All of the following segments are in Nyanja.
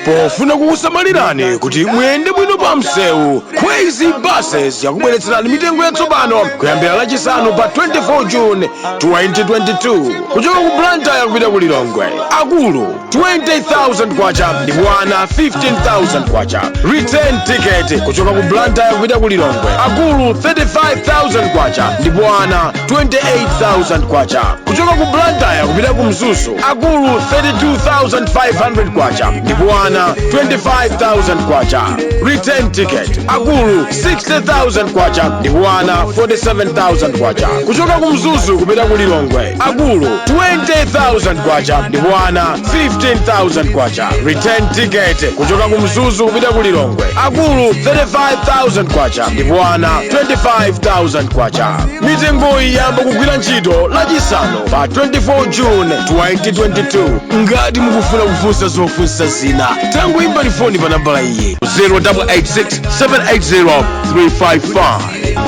Pofuna kukusamalirani kuti muyende bwino pa msewu, Kwezy Buses yakubweretserani mitengo yatsopano kuyambira Lachisanu pa 24 June 2022. Kuchoka ku Blantyre kupita ku Lilongwe, akulu 20,000 kwacha ndipo ana 15,000 kwacha. Return ticket kuchoka ku Blantyre kupita ku Lilongwe, akulu 35,000 kwacha ndipo ana 28,000 kwacha. Kuchoka ku Blantyre kupita ku Mzuzu, akulu 32,500 kwacha ndipo ana 25,000 kwacha. Return ticket, akulu 60,000 kwacha ndipo ana 47,000 kwacha. Kuchoka ku Mzuzu kupita ku Lilongwe, akulu 20,000 kwacha ndipo ana 15,000 kwacha. Return ticket kuchoka ku Mzuzu kupita ku Lilongwe, akulu 35,000 kwacha ndipo ana 25,000 kwacha. Mitengoyi yamba kugwira ntchito Lachisanu pa 24 June 2022. Ngati mukufuna kufunsa zofunsa zina, tangoimbani foni pa nambala iyi, 0886 780 355.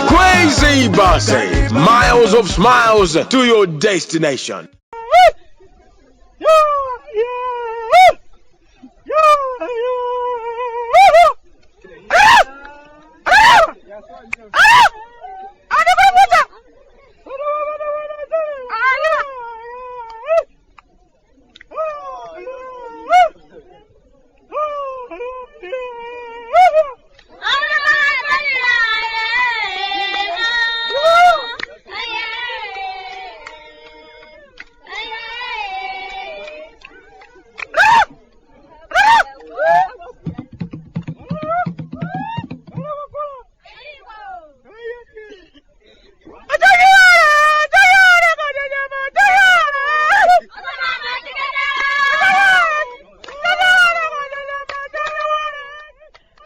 Kwezy Buses, miles of smiles to your destination.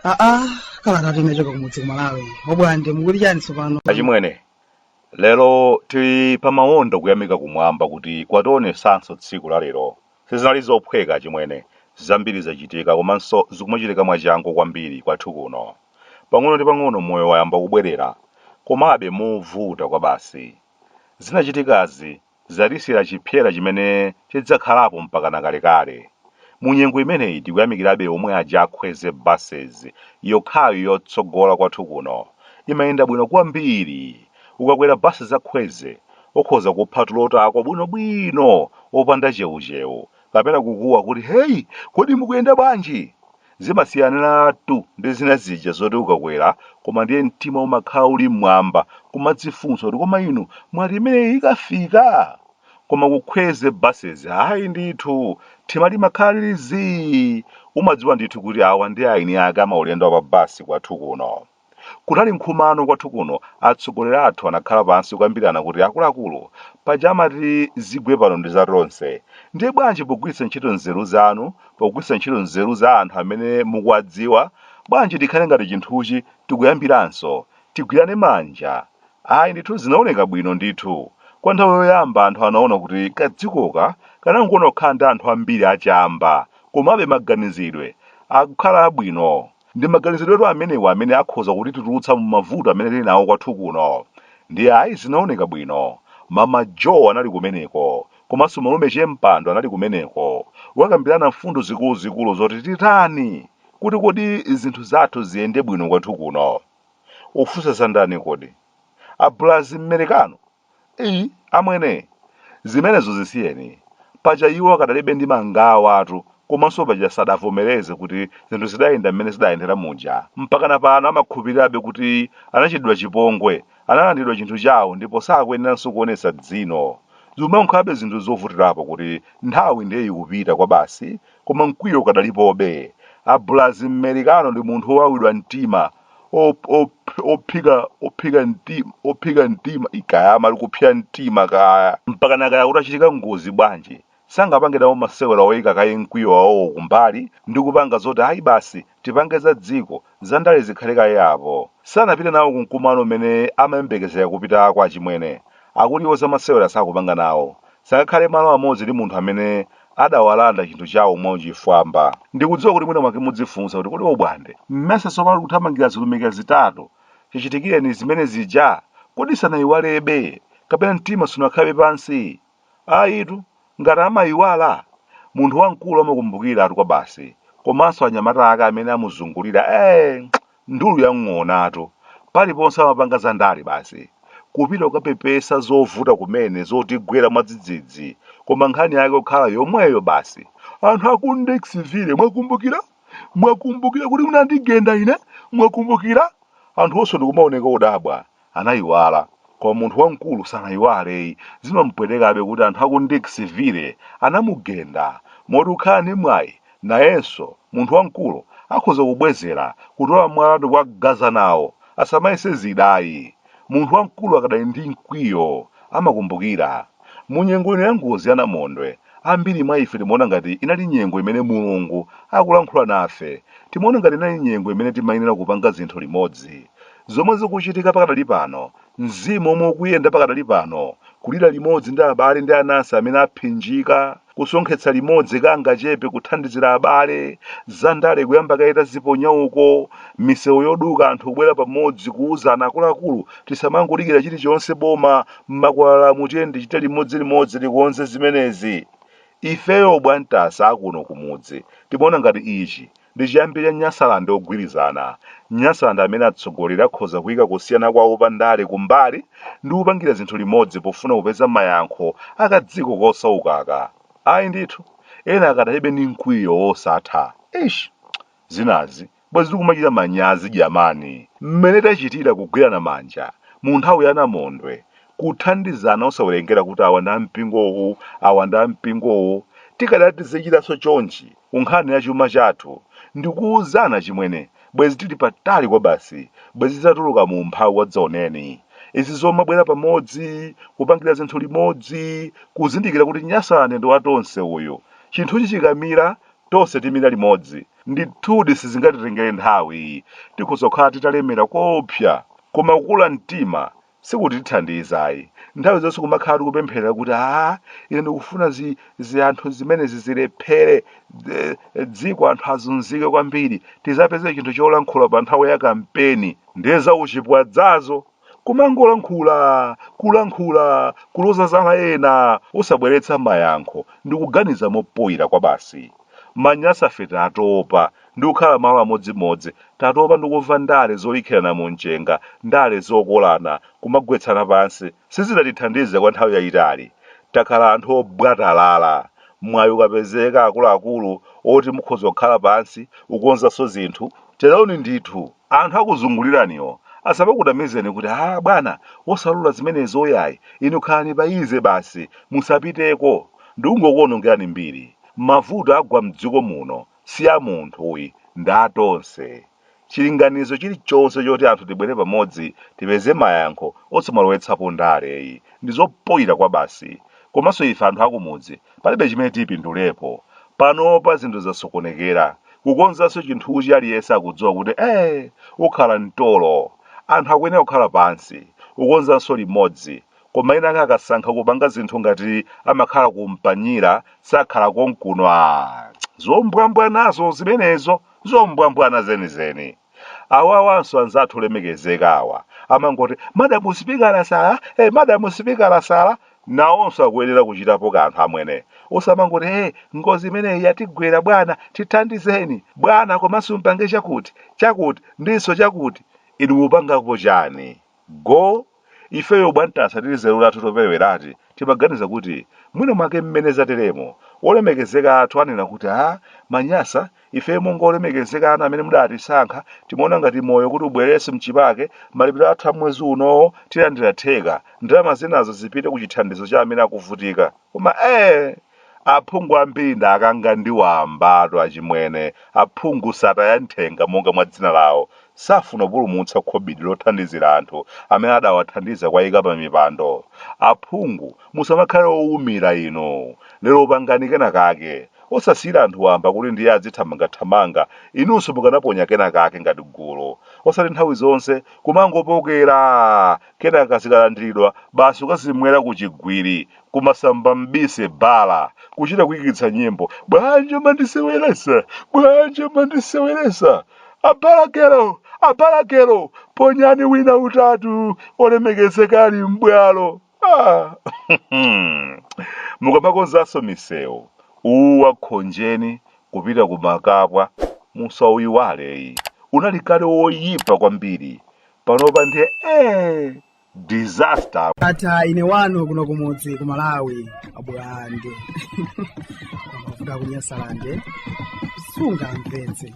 Aa, kalata tinachoka kumudzi ku Malawi. Obwande, mukuti chani tsopano? Achimwene, lero tili pa mawondo kuyamika kumwamba kuti kwationesanso tsiku la lero. Sizinali zophweka achimwene, zambiri zachitika komanso zikumachitika mwachangu kwambiri kwathu kuno. Pang'ono ndi pang'ono moyo wayamba kubwerera, komabe movuta kwabasi. Zinachitikazi zatisiyira chipsera chimene chidzakhalapo mpakana kalekale. Mu nyengo imeneyi tikuyamikirabe omwe aja a Kwezy Buses, yokhayo yotsogola kwathu kuno. Imayenda bwino kwambiri. Ukakwera basi za Kwezy ukhoza kupha tulo tako bwinobwino opanda chewuchewu kapena kukuwa kuti heyi, kodi mukuyenda bwanji? Zimasiyaniratu ndi zina zija zoti ukakwera koma ndiye mtima umakhala uli mmwamba kumadzifunsa kuti koma inu mwati imeneyi ikafika? Koma ku Kwezy Buses ayi ndithu, thima limakhala lili zii! Umadziwa ndithu kuti awa ndi aini ake amaulendo a pa basi kwathu kuno. Kunali nkhumano kwathu kuno, atsogoleri athu anakhala pansi kukambirana kuti akuluakulu, paja amati zigwe pano ndi za tonse, ndiye bwanji pogwiritsa ntchito nzeru zanu, pogwiritsa ntchito nzeru za anthu amene mukuwadziwa, bwanji tikhale ngati chinthuchi tikuyambiranso, tigwirane manja. Ayi ndithu zinaoneka bwino ndithu. Kwa nthawi yoyamba anthu anaona kuti kadzikoka kanangoona kukhala ndi anthu ambiri achamba, komabe maganizidwe akukhala abwino. Ndi maganizidwetu amenewa amene akhoza kutitulutsa mu mavuto amene tili nawo kwathu kuno. Ndiye ayi zinaoneka bwino. Mama Joe anali kumeneko, komanso malume Chempando anali kumeneko, kukakambirana mfundo zikuluzikulu zoti titani kuti kodi zinthu zathu ziyende bwino kwathu kuno. Ufunsa za ndani kodi? A Bulazi Mmerekano? Ii, amwene, zimenezo zisiyeni. Paja iwo akadalibe ndi mangawatu, komanso paja sadavomereze kuti zinthu zidayenda mmene zidayendera muja. Mpakana pano amakhulupirirabe kuti anachitidwa chipongwe, analandidwa chinthu chawo ndipo sakuyeneranso kuonetsa dzino. Zikumakhalabe zinthu zovutirapo kuti nthawi ndiye ikupita kwabasi, koma mkwiyo ukadalipobe. A Bulazi Mmerikano ndi munthu wowawidwa mtima ophika mtima, ophika mtima kaya amati kupsa mtima kaya. Mpakana kaya kutachitika ngozi bwanji, sangapange nawo masewera oyika kaye mkwiyo wawowo kumbali ndi kupanga zoti ayi basi tipange za dziko, zandale zikhale kaye apo. Sanapite nawo ku mkumano umene amayembekezera kupitako achimwene. Akuti iwo zamasewera sakupanga nawo. Sangakhale malo amodzi ndi munthu amene adawalanda chinthu chawo mwauchifwamba. Ndikudziwa kuti mwina mwake mudzifunsa kuti kodi Obwande, mmesa tsopano tikuthamangira zilumika zitatu chichitikireni zimene zija, kodi sanaiwalebe kapena mtima sunakhalabe pansi? Ayitu, ngati amaiwala? Munthu wamkulu amakumbukiratu kwabasi. Komanso anyamata ake amene amuzungulira ee ndulu ya ng'onatu. Paliponse amapanga za ndale basi. Kupita kukapepesa zovuta kumene zotigwera mwadzidzidzi koma nkhani yake kukhala yomweyo basi. Anthu aku Ndexville mwakumbukira? Mwakumbukira kuti munandigenda ine? Mwakumbukira? Anthu onse ndikumaoneka odabwa. Anayiwala. Koma munthu wamkulu sanayiwaleyi. Zimamupwetekabe kuti anthu aku Ndexville anamugenda. Moti kukhala ndi mwayi nayenso munthu wamkulu akhoza kubwezera, kutola mwala ndikuwagaza nawo. Asamayese zida ayi. Munthu wamkulu akadali ndi mkwiyo amakumbukira. Mu nyengo ino ya ngozi ya namondwe, ambiri mwa ife timaona ngati inali nyengo imene Mulungu akulankhula nafe. Timaona ngati inali nyengo imene timayenera kupanga zinthu limodzi. Zomwe zikuchitika pakadali pano, mzimu omwe ukuyenda pakadali pano, kulira limodzi ndi abale ndi anansi amene aphinjika, kusonkhetsa limodzi kangachepe kuthandizira abale, zandale kuyamba kaye taziponya uko, misewu yoduka anthu kubwera pamodzi kuuzana akuluakulu tisamangodikira chilichonse boma mmakwalalamu tiyeni tichite limodzilimodzi tikonze zimenezi. Ifeyo bwantasa akuno kumudzi timaona ngati ichi ndi chiyambi cha Nyasaland ogwirizana, Nyasaland amene atsogoleri akhoza kuika kusiyana kwawo pa ndale kumbali ndi kupangira zinthu limodzi pofuna kupeza mayankho a kadziko kosaukaka. Ayi ndithu, ena akadalibe ndi mkwiyo wosatha. Eish! Zinazi bwezi tikumachita manyazi jamani. Mmene tachitira kugwirana manja mu nthawi ya namondwe, kuthandizana osawerengera kuti awa ndi a mpingo uwu, awa ndi a mpingo uwu, tikadati tizichitanso chonchi ku nkhani ya chuma chathu, ndikuuzani achimwene, bwezi tili patali kwabasi, bwezi titatuluka mu umphawi wadzaoneni. Izi zomabwera pamodzi, kupangira zinthu limodzi, kuzindikira kuti Nyasaland ndi wa tonse uyu. Chinthuchi chikamira, tonse timira limodzi. Ndithudi sizingatitengere nthawi, tikhoza kukhala titalemera koopsa, koma kukula mtima sikutithandiza ayi. Nthawi zonse kumakhala tikupempherera kuti aa ine ndikufuna zi, zi anthu zimenezi zilephere dziko anthu azunzike kwambiri tizapeze chinthu cholankhula pa nthawi ya kampeni ndiye za uchipwadzazo kumangolankhula kulankhula kuloza zala ena osabweretsa mayankho ndikuganiza mopoyira kwabasi. Manyasafe tatopa ndi kukhala malo amodzimodzi. Tatopa ndi kumva ndale zolikhirana mu mchenga, ndale zokolana, kumagwetsana pansi. Sizinatithandize kwa nthawi yayitali. Takhala anthu obwatalala. Mwayi ukapezeka akuluakulu oti mukhoza kukhala pansi kukonzanso zinthu, teroni ndithu. Anthu akuzunguliraniwo asamakunamizeni kuti aa bwana osalola zimenezo yayi, inu khalani pa easy basi, musapiteko. Ndikungokuonongerani mbiri. Mavuto agwa mdziko muno si a munthuyi ndi a tonse. Chilinganizo chilichonse choti anthu tibwere pamodzi tipeze mayankho osamalowetsapo ndaleyi ndi zopoyira kwabasi. Komanso ife anthu akumudzi palibe chimene tipindulepo. Panopa zinthu zasokonekera. Kukonzanso chinthuchi aliyense akudziwa kuti ee ukhala mtolo. Anthu akuyenera kukhala pansi kukonzanso limodzi Koma ena ake akasankha kupanga zinthu ngati amakhala ku Mpanyira sakhala konkuno aah zombwambwanazo zimenezo zombwambwana zenizeni. Awawanso anzathu olemekezeka awa amangoti madamu sipikala sala eh madamu sipikala sala nawonso akuyenera kuchitapo kanthu amwene osamangoti eh ngozi imeneyi yatigwera bwana tithandizeni bwana komanso mpange chakuti chakuti ndinso chakuti inu mupangapo chani? Go Ifeyo bwantasa tili nzeru lathu toperewerati timaganiza kuti mwina mwake mmene zateremo olemekezeka athu anena kuti aa manyasa ifeyo monga olemekezeka anu amene mudatisankha timaona ngati moyo kuti ubwerenso mchimake malipiro athu a mwezi unowo tilandira theka ndalama zinazo zipite ku chithandizo cha amene akuvutika koma ee Aphungu ambiri ndi akanga ndi wambatu achimwene. Aphungu sataya nthenga monga mwa dzina lawo. Safuna kupulumutsa khobidi lothandizira anthu amene adawathandiza kuwaika pa mipando. Aphungu musamakhale owumira inu. Lero pangani kena kake. Osasiyira anthu wamba kuti ndiye adzithamangathamanga inunso mukanaponya kena kake ngati gulu. Osati nthawi zonse kumangopokera kenaka zikalandiridwa basi kukazimwera ku chigwiri. Kumasamba m'bise bala, kuchita kuikitsa nyimbo, bwanji umandiseweresa, bwanji umandiseweresa. Abalakelo, abalakelo, ponyani wina utatu, olemekezeka ali m'bwalo. Ah. Mukamakonzanso misewu, uwu wa Khonjeni, Kupita ku Makapwa musauyiwaleyi unali kale woyipa kwambiri panopa ndiye ee disaster. Ata ine wanu kuno kumudzi ku Malawi, abwande amavuta kunyasalande sungamvetse.